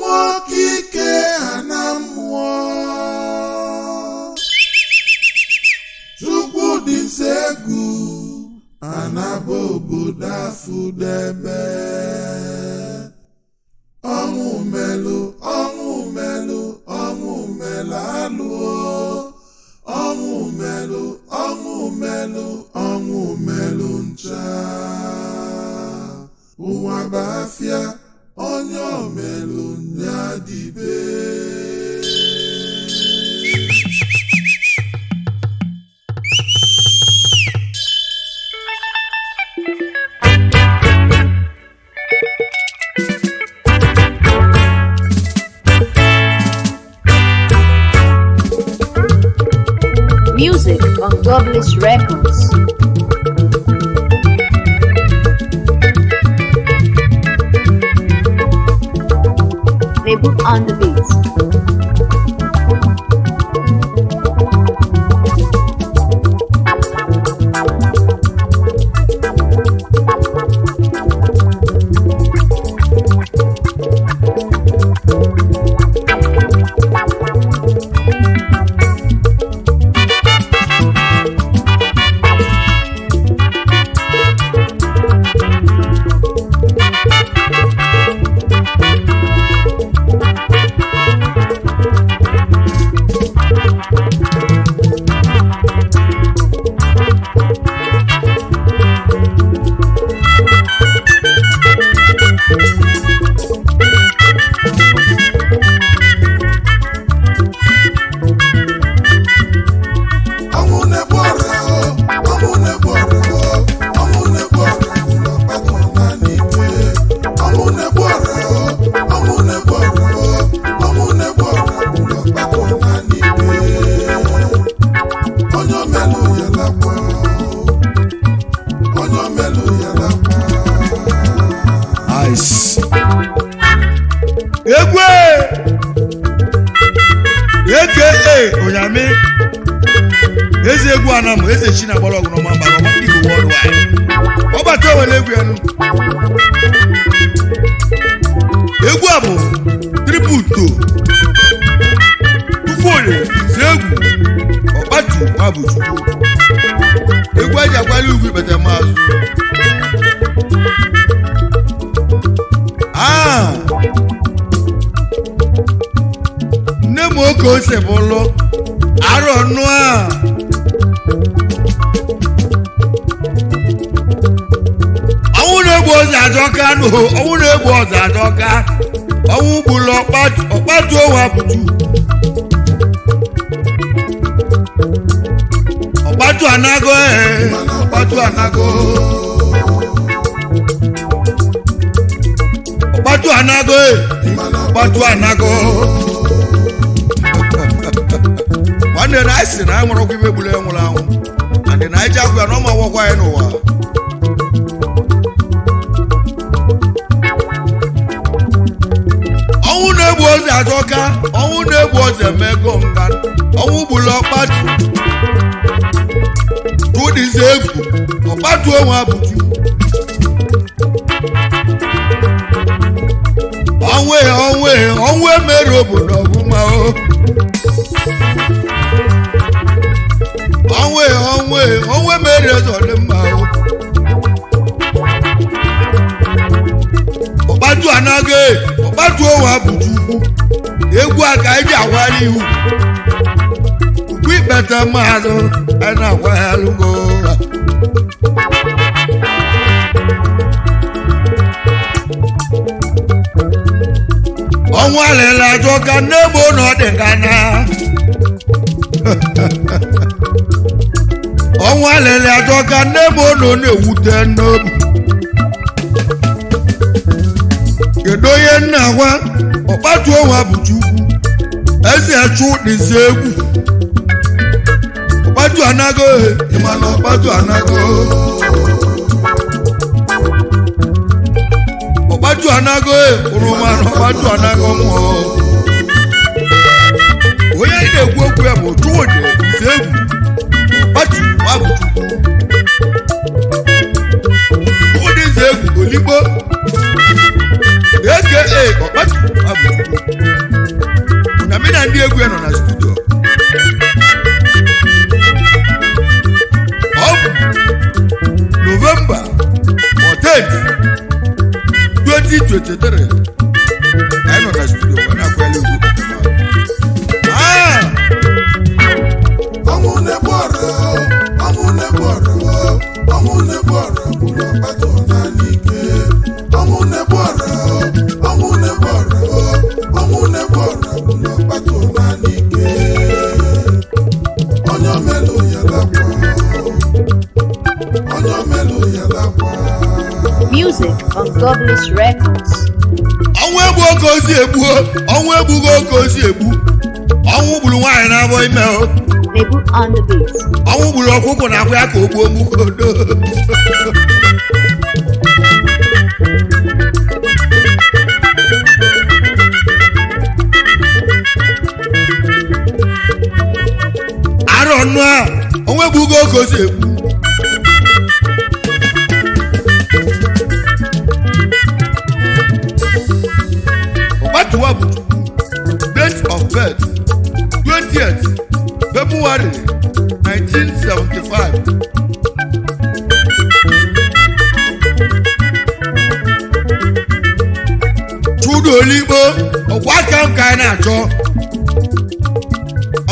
Nwoke ike ana mmụọ. Chukwu dị egwu anaba obodo afụdebe. Ọnwụ melụ, ọnwụ melụ, ọnwụ melụ alụọ. Ọnwụ melụ, ọnwụ melụ, ọnwụ melụ ncha. Ụwa bụ afịa, onye omelụ nya dịbe. Music on Goblins Records. They on the beat. Ọnwụ na-egbu ọra o, ọnwụ na-egbu ọra o, ọnwụ na-egbu ọra ụlọ kpatụ na n'ike. Ọnwụ na-egbu ọra o, ọnwụ na-egbu ọra o, ọnwụ na-egbu ọra ụlọ kpatụ na n'ike. Onye omelụ ya lakwa o, onye omelụ ya lakwa. Ice. Egwe aka Onyami, eze egwu anam, eze chi na agbara ọgụ n'ọma mbara ọma Igbo worldwide. Ọbata owele egwu elu. Egwu a bụ triple to Tukwuoye nze egwu ọkpatu Nwabụchukwu. Egwu eji akwali ugwu ikpete maazụ. Ah! Nne m oke ose bụlụ arọ nụ a. Ọnwụ na-egbu ọzọ ajọka nụ, ọnwụ na-egbu ọzọ ajọka. Ọnwụ gburu ọkpatu ọkpatu owe apụtu. Ọkpatu anago ee, ọkpatu anago. Ọkpatu anago ee, ọkpatu anago. Nwanne na anyị sị na anyị nwere ọkwa ibe gburu ya nwụrụ anwụ, and na anyị ji akwụ ya na ọma gwakwa anyị n'ụwa. Ọnwụ na-egbu ọzọ ajọka, ọnwụ na-egbu ọzọ emego nga, ọnwụ gburu ọkpatu tụdịzi egwu ọkpatu onwe abụju. Ọnwụ e, ọnwụ e, ọnwụ emere obodo ọbụma o. Ọnwụ e, ọnwụ e, ọnwụ emere eze ọdị mma o. Ọkpatu anaghị e, ọkpatu onwe abụju ukwu. Egwu a ka anyị ji agwara iwu. Ugwu ikpete mmadụ a na-agwaghalụgo. Ọnwụ alịla ajọ ka nne m na ọ dị nga na. Ọnwụ alịla ajọ ka nne m na ọ na-ewute n'obi. Kedu onye nna gwa ọkpatu onwe abụchukwu eze chụ dịzi egwu ọkpatu anago ịma na ọkpatu anago ọkpatu anago ụrụma na ọkpatu anago mmụọ. Onye anyị na-ekwu okwu ya bụ Chukwudi Nzeegwu ọkpatu Nwabụchukwu. Chukwudi Nzeegwu Oligbo aka ọkpatu Nwabụchukwu. na ndị egwu ya nọ na studio. Ọ bụ November 14, 2023 ka anyị nọ na studio wee na-akwanyere ugwu Ikpete. Ah! Ọnwụ na-egbu ọra, ọnwụ na-egbu ọra, ọnwụ na-egbu ọra gburu ọkpata naanị ike. Ọnwụ na-egbu ọra, ọnwụ na-egbu ọra, ọnwụ na-egbu ọra gburu ọkpata naanị ike. Onye omelụ ya lakwa, onye omelụ ya lakwa. Music on Godless Records. Ọnwụ egbu oke ozi egbuo, ọnwụ egbugo oke ozi egbu. Ọnwụ gburu nwaanyị na-abọ ime o. Nebu on the beat. Ọnwụ gburu ọkụkọ na akwa ya ka o gbuo mgbugodo. Arọ nnu a, ọnwụ egbugo oke ozi egbu. Ọgbatuwa bụ date of birth 20th February 1975. Chudo Oligbo, ọkwa aka m ka anyị na-achọ.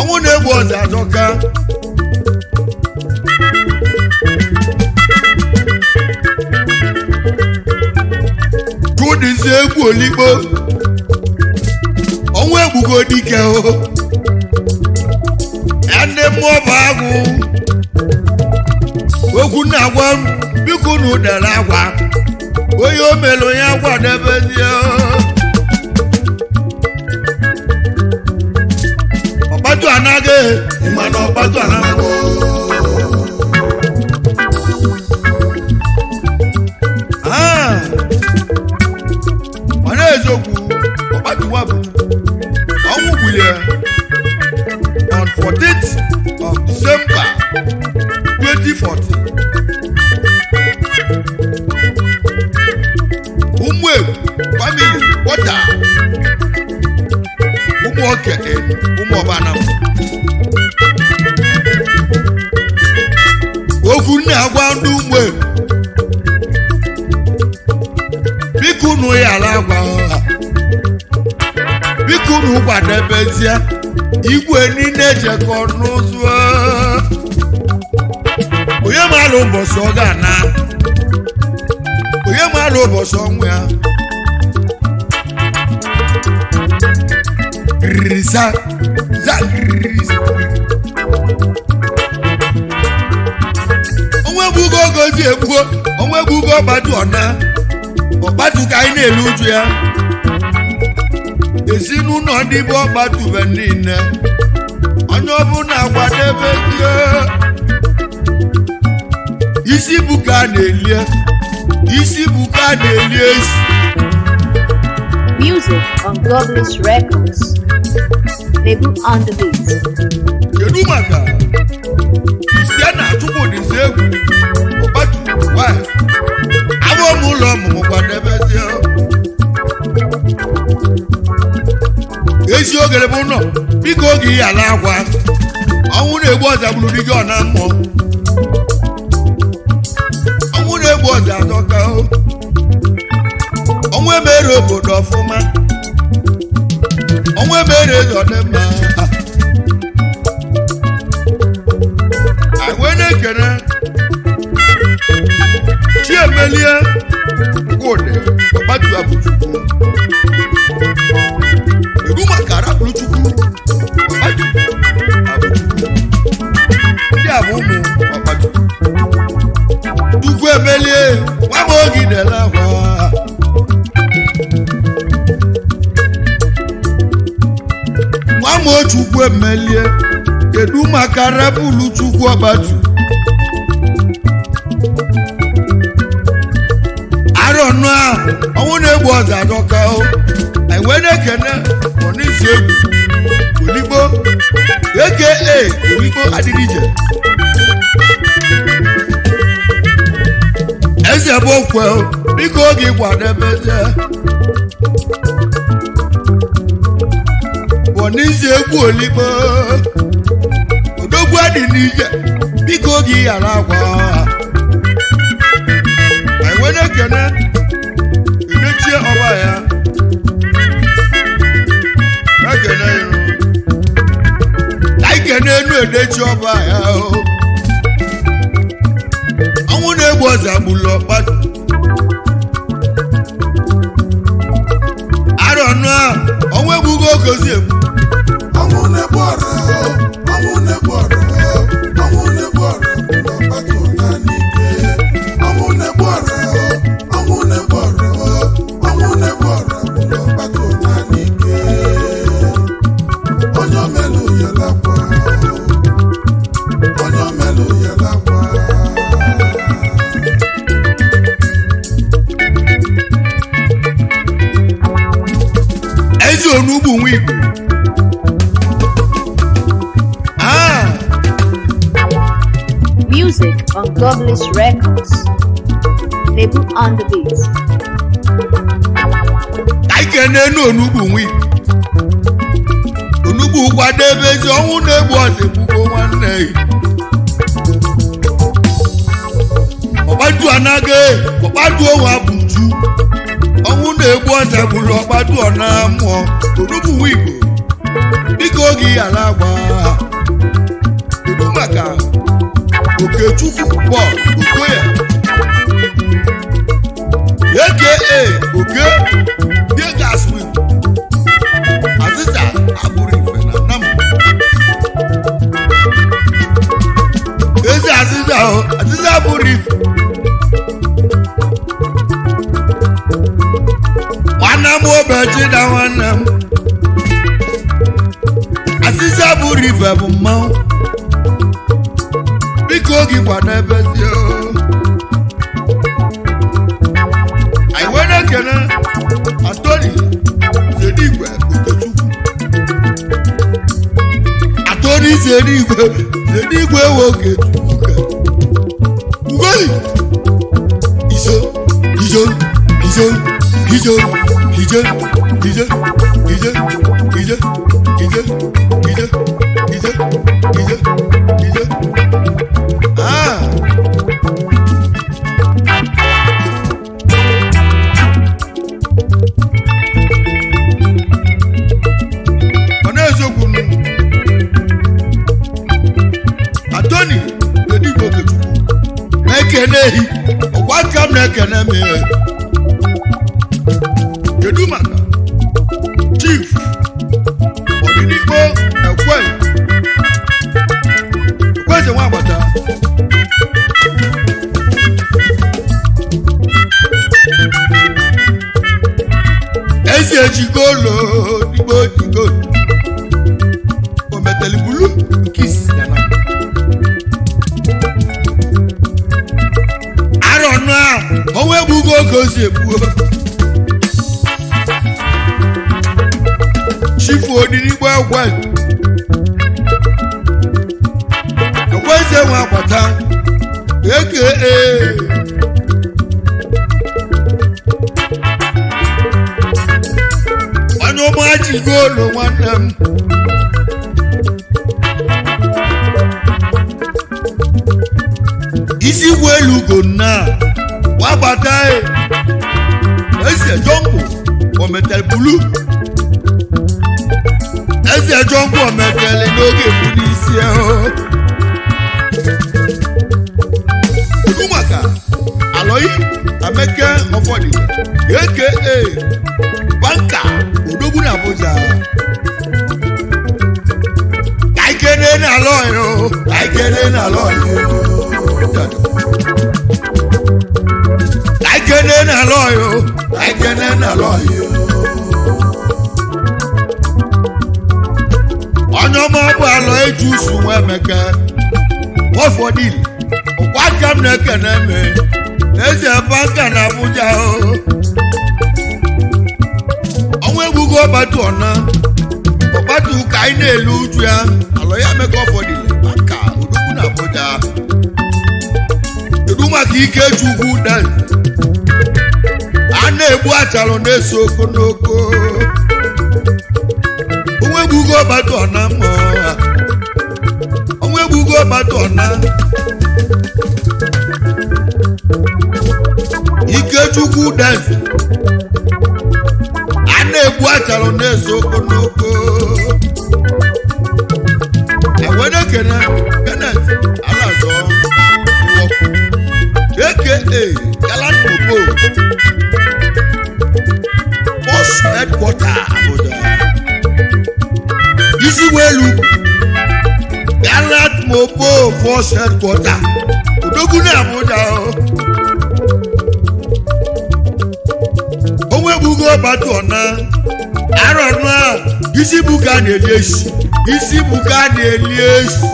Ọnwụ na-egbu ọzọ achọka. Chudizi egwu Oligbo, ọnwụ egbugo dike o. Ya ndị mmụọ bụ agwụ. Okwu na-agwa m, biko unu dere agwa. Onye o melụ ya gwadebezie. Ọkpatụ anaghị ịma na ọkpatụ anaghị. Ah, mana eziokwu, ọkpatụwa bụ ọnwụ gbulie on 14th of December 2014. Ụmụegwu family wọta, ụmụoke enu ụmụọbana. Okwu na-agwa ndị ụmụegwu, biko unu ya ala agwa ha, biko unu kwadebezie igwe niile jekọ n'ụzọ. Onye maara ụbọchị ọ ga-ana? Onye maara ụbọchị ọnwụ ya? Risa za risa. Onwe egbugo ogozi egbugo, onwe egbugo ọgbatu ọna ọgbatu ka anyị na-elu uju ya. Ezinụlọ ndị bụ ọgbatube niile, onye ọbụla gwadebe die. Isi bụ ka a na-elie, isi bụ ka a na-elie isi. Music on Godless Records. Nebu on the beat. Kedu maka Kristiana Chukwudịzi egwu ọgbatu wife abụ m ụlọ ọmụmụ kwadebezie ezi ogere bụ ụlọ, biko oge ihe ala akwa. Ọnwụ na-egbu ọza gburu di gị ọ na mmụọ. Ọnwụ na-egbu ọza atọka o. Ọnwụ emere obodo ọfụma, ọnwụ emere eze ọdịmma. Anyị wee na-ekene Chiemelie Chukwudị Ọgbatu Abụchukwu. Kedu maka Arapụrụ Chukwu Ọgbatu Abụchukwu? Ndị a bụ ụmụ Ọgbatu. Chukwu emelie nwa m oge dere akwa. Nwa m Chukwu emelie. Kedu maka Rapụrụ Chukwu Ọgbatu? Arọ nụ a, ọnwụ na-egbu ọzọ adọka o. Anyị wee na-ekene ọnịsi egwu Oligbo aka Oligbo adịrịje eze bụ okwe o, biko oge ịgwadebeze bụ. N'izu egwu oligbo odogwu adị n'ije, biko gị ghara agwa. Anyị wee na-ekene emechie ọba ya, ekene ya, anyị kene enu edechi ọba ya o. Ọnwụ na-egbu ọza gbulu ọkpatu arọ nụ a, ọnwụ egbugo ogozi egbu. Ọnwụ na-egbu ọra, ọnwụ na-egbu ọra, ọnwụ na-egbu ọra gburu ọkpata ụna n'ike. Ọnwụ na-egbu ọra, ọnwụ na-egbu ọra, ọnwụ na-egbu ọra gburu ọkpata ụna n'ike. Onye omelụ ya lakwa, onye omelụ ya lakwa. Ezi onugbu nwa Igbo. Ah, Music on Godless Records. Nebu on the beat. Ka anyị kene enu onugbu nwa Igbo. Onugbu kwadebe ezi ọnwụ na-egbu ọzọ egbugo nwanne ya. Ọkpatu anaghị ọkpatu onwe abụju. Ọnwụ na-egbu ọzọ gburu ọkpatu ọna mmụọ. Onugbu nwa Igbo. Biko oge ghara agwa. Kedu maka Okechukwu Paul Okoye, aka Oke Diegas Wig Azịza agbụrụ ife na Nam Eze Azịza o, Azịza agbụrụ ife nwanne m, obechi na nwanne m, Azịza agbụrụ ife bụ mmanwụ. Biko oge gwa n'ebe dị o. Anyị wee na-ekene Atoni Zedigwe Okechukwu. Atoni Zedigwe, Zedigwe wo Okechukwu ka ugoli iso iso iso iso ije ije ije ije ije ije ije ije ije. Ah. Ọ na-eziokwu nụ. Atoni Edigwe Okechukwu na-ekene ehi ọkwa aka m na-ekene m ihe. Kedu maka Chief Ọdịnikpo Ekwe Ekweze nwa agbata? Ezi ejigolo digbo digolo ometeli bulu nke isi na na arọ nụ a, ọnwa egbugo oge ozi egbuo. Chifu Odirigbo Ekwe Ekweze nwa agbata, aka onye ụmụachi goolu nwanne m. Isi igwe elu ugo nna wagbata e eze jọngụ ometel bulu eze jọngụ ometeli n'oge bụ n'isi ahụ. Kedu maka Alọyi Ameke Ọfọdụ, aka Banka Odogwu na Abuja? Ka anyị kene na alọyị o, ka anyị kene na alọyị o, ka anyị kene na alọyị o, ka anyị kene na alọyị o. Onye ọma bụ alọ eji usu nwa Emeka nwafọdili ọkwa aka m na-ekene m eze Banka na Abuja o. Ọnwa egbugo ọgbatu ọna ọgbatu ka anyị na-elu uju ya. Alọ ya Emeka ọfọdili Banka Odogwu na Abuja. Kedu maka ike chukwu dan a na-egbu achalụ na-eso okonoko onwe Egbugo ọgbata ọna mmụọ, ọnwụ egbugo ọgbata ọna. Ikechukwu Denze a na-egbu achara na-eso okonoko. Ewedekene Kenneth Alazọ Iwọkwu, aka Galant Popo, Bus Headquarter Abuja, isi welu Galant Mopo Force Headquarter, Odogwu ní Abuja o. Onwe egbugo ọgbata ọna arọ nụ a, isi bụ ka a na-eli esi, isi bụ ka a na-eli esi.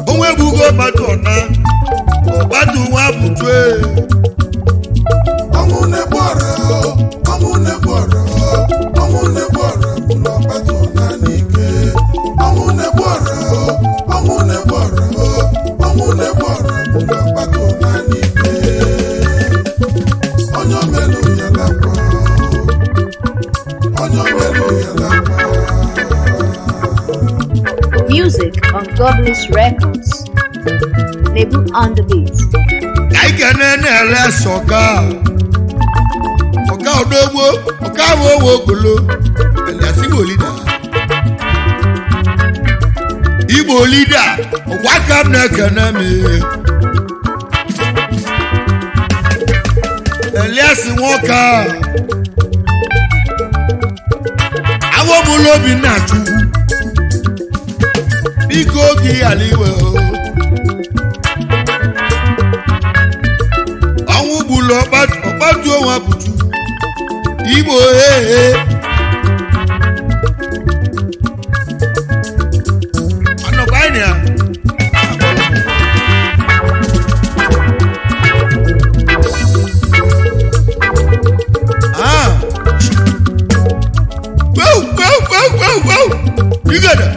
Onwe egbugo ọgbata ọna, ọgbata nwa butue. Ọnwụ na-egbu ọra, ọnwụ na-egbu ọra, ọnwụ na-egbu ọra bụ na ọkpata ụna n'ike. Ọnwụ na-egbu ọra, ọnwụ na-egbu ọra, ọnwụ na-egbu ọra bụ na ọkpata ụna n'ike. Onye omelụ ya lakwa, onye omelụ ya lakwa. Music on Godless Records. Nebu on the beat. Ka anyị kene na-ele sọka ọka odogbo ọka bụ owe ogolo elias Igbo leader, Igbo leader, ọkwa aka m na-ekene m. Elias nwoke a awọmụla obi nna chukwu, biko oge ghara iwe o. Ọnwụ gburu ọkpatu onwe butu Igbo hehe. Anọkwa anyị na ya. Ah. Gbow, gbow, gbow, gbow, gbow. You got it.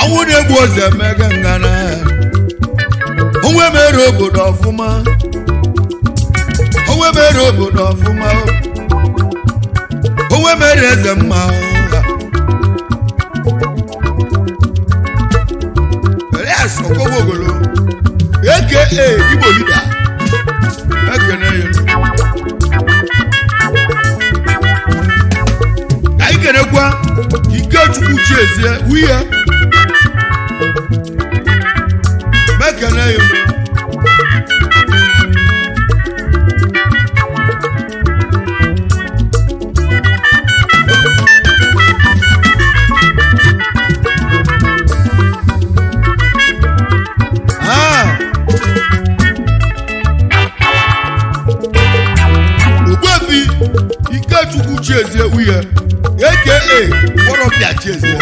Ọnwụ na-egbu ọzọ emega ngana, onwe mere obodo ọfụma, onwe mere obodo ọfụma, onwe mere eze mma. Elias Okogbogolo, aka Igbo leader, ekene ya. Ka anyị kenekwa Ikechukwu Chiezie wuye, mekene ya. Ah. Ogbuefi Ikechukwu Chiezie wuye, aka Kpọrọpịa Chiezie,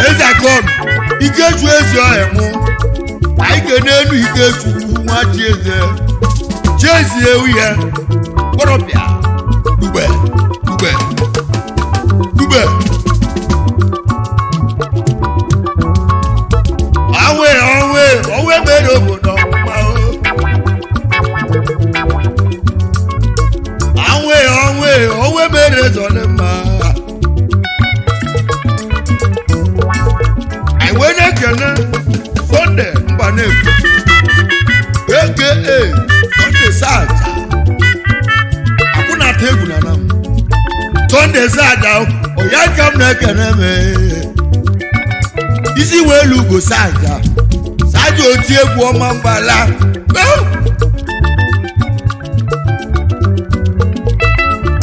Eze-Akon Ikechu ezi ọhịa mụ, anyị ga n'elu Ikechukwu nwa Chiezie, Chiezie wuye, Kpọrọpịa dugbe dugbe dugbe. Awe ọnwe ọnwe mere obodo ọfụma o. Awe ọnwe ọnwe mere zọlị mma. Anyị wee na-ekene Sunday Mbanefo, aka Sunday Saja, akwụnata egwu na nam. Sunday Saja, ọya ka m na-ekene m. Isi wee lu ugo Saja, Saja oti egwu ọma mgbala.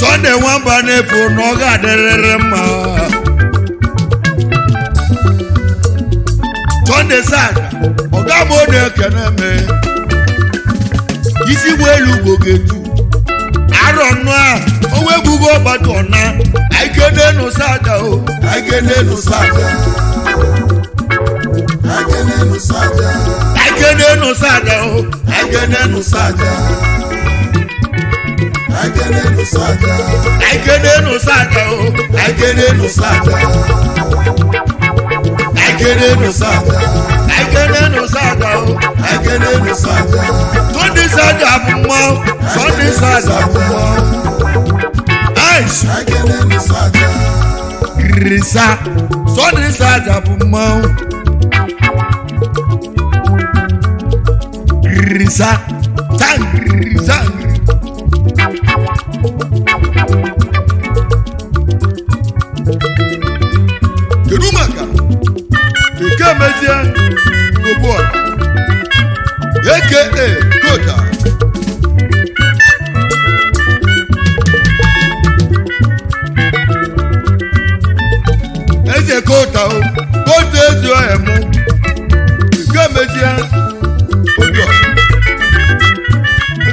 Sunday nwamba na-efu na ọ ga-adịrịrị mma. Sunday Saja, ọga m ọ na-ekene m. Isi wee lu ugo ga-etu arọ nnụ a, onwe egbugo ọgbata ọna. Anyị kenenu Saja o. Anyị kenenu Saja. Anyị kenenu Saja. Anyị kenenu Saja o. Anyị kenenu Saja. Anyị kenenu Saja. Anyị kenenu Saja o. Anyị kenenu Saja. Anyị kenenu Saja. Anyị kenenu Saja o. Ekene Saja. Sunday Saja bụ mmanwụ. Sunday Saja bụ mmanwụ. Ice. Ekene Saja. Risa. Sunday Saja bụ mmanwụ. Risa. Tangri sangri. Kedu maka Eke mezie Obuọra aka Kota? Eze Kota o Kota ezi ọhịa mụ. Eke mezie Obuọra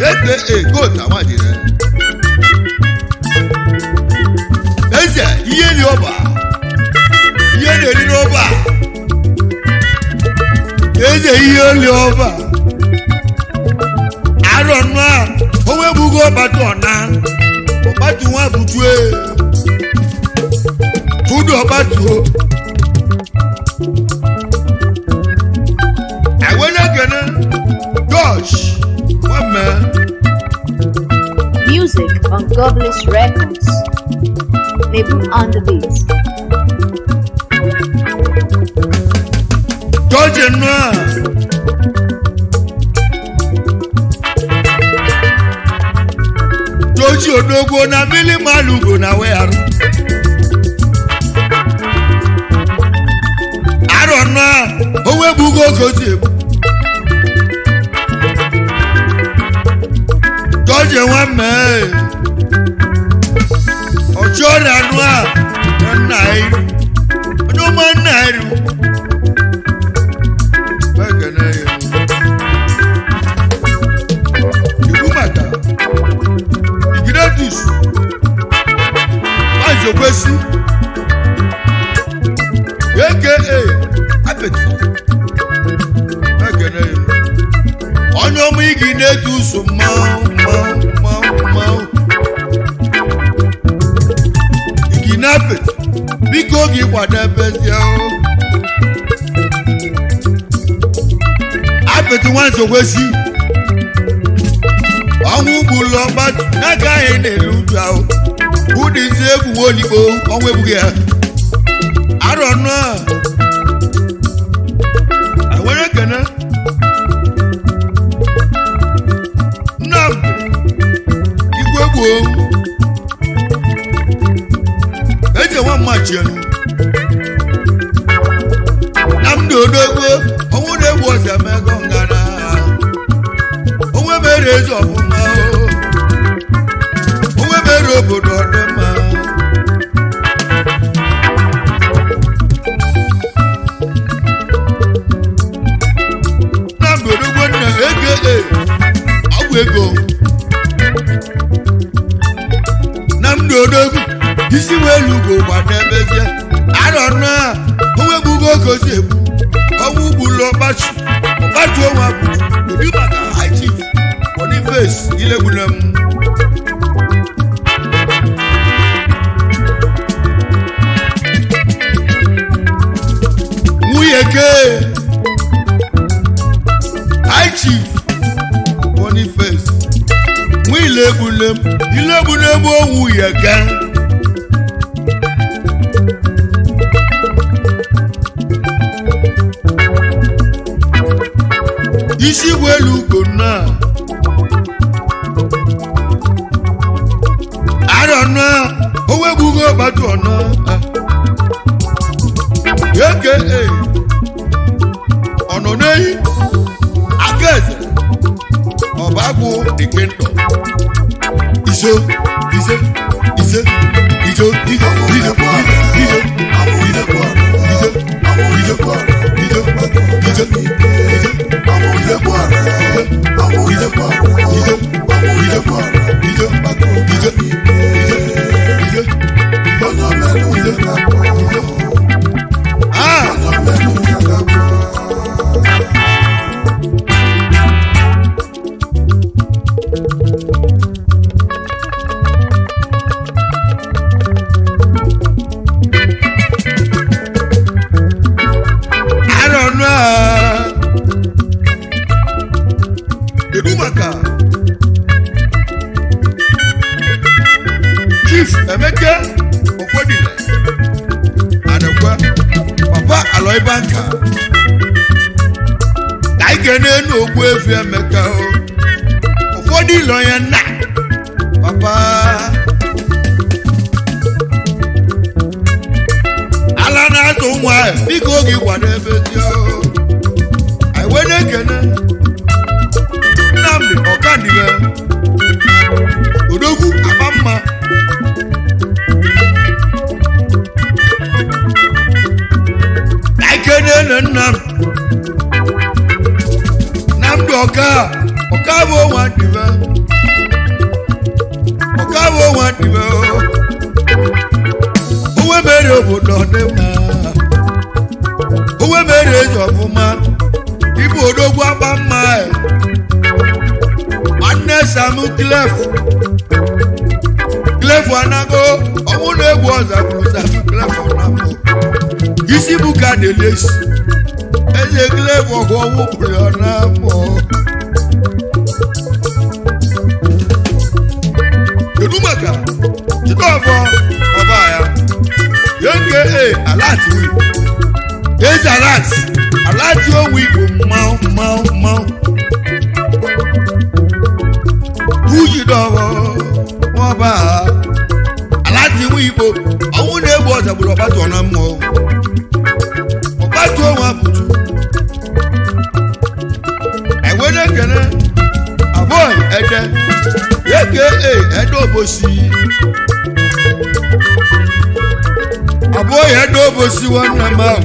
aka Kota nwajire eze ihe dị ọba ihe na-eri n'ọba eze ihe oli ọba arọ nụ a onwe gbugo ọbatu ọna ọbatu nwa butue tudu ọbatu o awele kene George nwamme. Music on Godless Records. Nebu on the beat. George nụ a George odogwo na mmiri malugo na wearụ arọ nụ a onwe gbugo oge osi egbu George nwamme ọchọrịa nụ a nna iru onye ọma nna iru. Ekene ya. Kedu maka Iginetus Maazị Okwesi aka Apịtị? Ekene ya. Onye ọma Iginetus, mmanwụ mmanwụ mmanwụ mmanwụ Igine Apịtị, biko gị kwadebezie o. Apịtị nwanze kwesị ọnwụ gburu ọgbatu n'aka anyị na-eru uju ahụ ụdịzi egwu oligbo ọnwụ egbughị ya arọ nụ a enwere ekene Nnamdị Igwe gboo eze nwa mmachienu Nnamdị odogbo ọnwụ na-egbu ọsọ emego ngana onwe mere eze ọfụma o onwe mere obodo ọdịmma. Nnamdị odogbo nna aka ọgwụ ego. Nnamdị odogwu isi welu ugo gbadebezie arọ nọ a onwe gbugo oge osi egbu ọnwụ gburu ọgbatu ọgbatu onwe bụ. Kedu maka High Chief Boniface Ilegbulem? Nwunye ke High Chief Boniface nwa Ilegbulem Ilegbulem o nwunye ke. Isi welu ugo na arọ na onwe gbugo ọgbatu ọna aka ọnọ n'eyi aka eze ọbagwụ the kingdom iso ise ise iso iso iso iso iso iso iso iso iso iso. Ah! I don't know. Chief Emeka Ofodile Adekwe, Papa Aloy Banka. Ka anyị kene n'ogbu efi Emeka o. Ụfọdụ ile onye nna papa ala na-azụ ụmụ ahụ, biko oge kwado ebe dị o. Anyị wee na-ekene Nnamdi Ọkandibe Odogwu Akpamma. Ka anyị kene nne Nnamdi Ọka Ọka bụ nwa dibe, Ọka bụ nwa dibe o. Onwe mere obodo ọ dị mma, onwe mere eze ọfụma. Ibu odogwu agba mma e. Nwanne Sam Clef Clef anago ọnwụ na-egwu ọza gburu Sam Clef ọnamụ isi bụ ka na-elesi eze Clef ọgụ ọnwụ gburu ọ na-amụ. Kedu maka Chidọfọ ọba ya, aka Alat wi eze Alat Alat owu Igbo mmanwụ mmanwụ mmanwụ Ujidọfọ ọba Alat wi Igbo ọnwụ na-egbu ọzagburu ọgbatu ọna mmụọ ọgbatu onwe apụtu. Enwere ekele abụọ ede aka Ede Obosi abụọ ya. Ede Obosi nwanne m ahụ,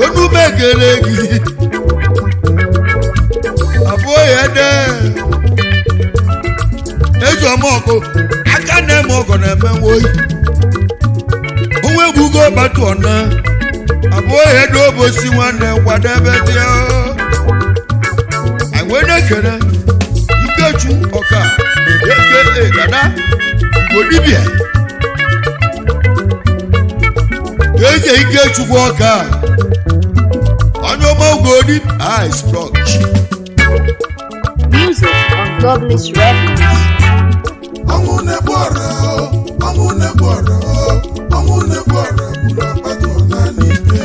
onume ekele gị. Abụọ ya ede eze ọmọkụ aka na-eme ọgọ na-eme nwoyi onwe egbugo ọgbatu ọna. Abụọ ya Ede Obosi nwanne kwadebe dị anyị na-ekele Ikechu Ọka aka Dada Ugodibia eze Ikechukwu Ọka onye ọma Ugodi ice block. Music on Godless Records. Ọnwụ na-egbu ọra o, ọnwụ na-egbu ọra o, ọnwụ na-egbu ọra gburu akpata ọna n'ike.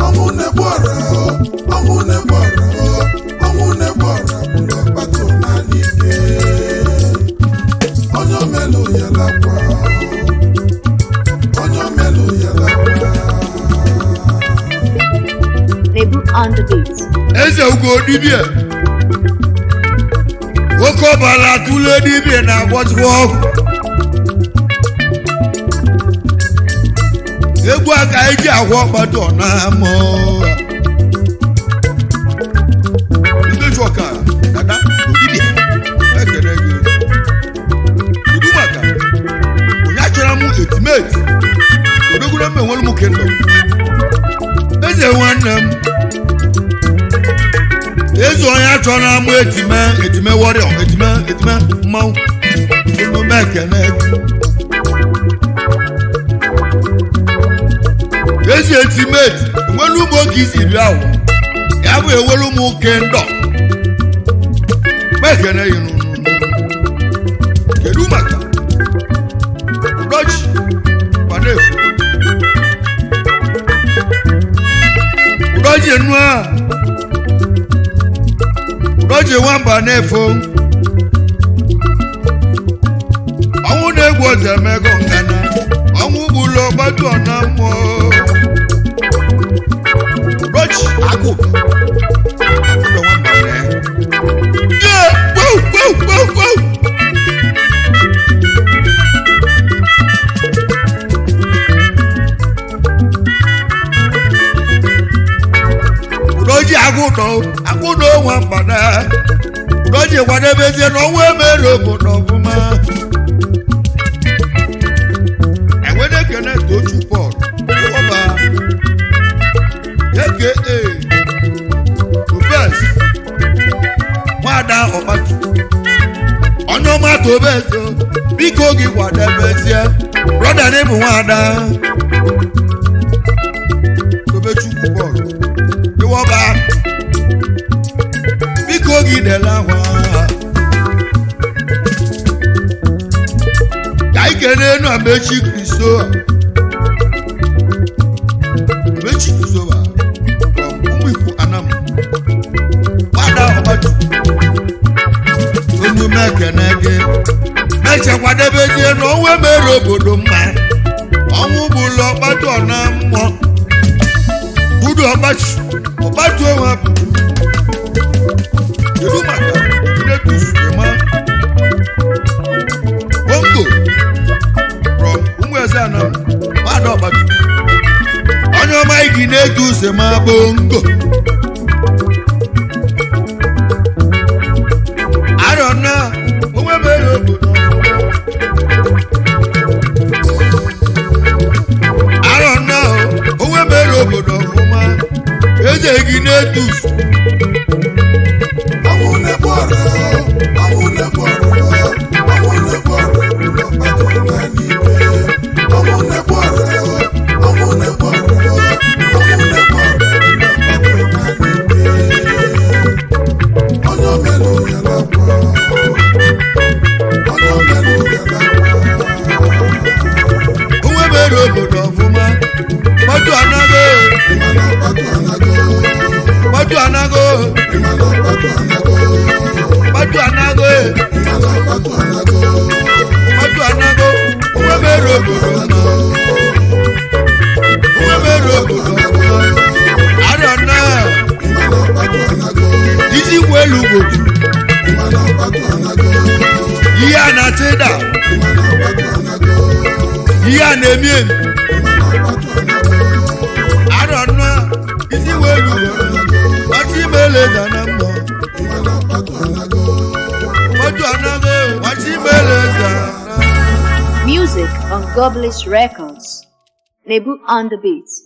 Ọnwụ na-egbu ọra o, ọnwụ na-egbu ọra o, ọnwụ na-egbu ọra gburu akpata ọna n'ike. Onye omelụ ya lakwa o, onye omelụ ya lakwa. Nebu on the beat. Eze Ugodibia nwoke ọbara tụle dibia na-agwọzikwa ọgwụ egwu aka eji agwọ ọkpata ọ na-amụ. Ikechu Ọka Dada Odibia ekele gị. Kedu maka onye achọrọ m etimeti odogwure m enwere m kendọm eze nwanne m eze onye achọrọ amụ etime etime wọrịọ etime etime mmanwụ emume ekene gị. Ezi etimeti enwere ụmụ oge isi bịa ahụ ya bụ enwere ụmụ oke ndọ mekene yi nụ. Kedu maka Udochi Kwanefu Udochi nua Udochi nwamba na-efo ọnwụ na-egwu ọzọ emego nkana ọnwụ gburu ọgbatu ọna mmụọ Udochi agụba agụba nwamba na ya gbow gbow gbow gbow. Udoji agụdọ agụdọ nwa mgbada Udoji kwadebezie na ọnwa emere obodo ọfụma. Enwere ekene Tochu Paul Ịwọba aka Tobes nwada Ọkpatu onye ọma Tobes o, biko gị kwadebezie brọda na ịbụ nwada Tobechukwu Paul Ịwọba biko gị dela akwa ka anyị kene enu Amechi Kristoa, Amechi Kristoa from Ụmụikwu Anam, nwada Ọgbatu. Omume ekene gị mechakwadebezie na ọnwa mere obodo mma. Ọnwụ bụlụ Ọgbatu ọna mmụọ budu Ọgbatu, Ọgbatu onwe bụ. Kedu maka Inetus Ema Bongo from Ụmụeze Anam, nwada Ọgbatu, onye ọma igi na-etu usema bongo. Arọ na onwe mere obodo, arọ na onwe mere obodo ọfụma. Eze gị na-etu usu. Ọnwụ na-egbu ọra, ọnwụ na-egbu ọra, ọnwụ na-egbu ọra, ọkpatụ na n'ike. Ọnwụ na-egbu ọra, ọnwụ na-egbu ọra, ọnwụ na-egbu ọra, ọkpatụ na n'ike. Onye omelụ ya lakwa, onye omelụ ya lakwa. Onwe mere obodo ọfụma. Mmadụ anago. Ịma na ọkpatụ anago, Mmadụ anago. ịma na ọkpatụ anago, Mmadụ anago. ịma na ọkpatụ anago. Mmadụ anago. Onwe mere obodo ọma, onwe mere obodo ọfụma. Arọ na isi kwu elu gwoju. Ihe a na-achọ ịda, ihe a na-emi emi. Arọ na isi kwu elu gwoju ọchị imele ga na mmụọ. Mmadụ anago, ọchị imele ga na. Music on Goblins Records. Nebu on the beat.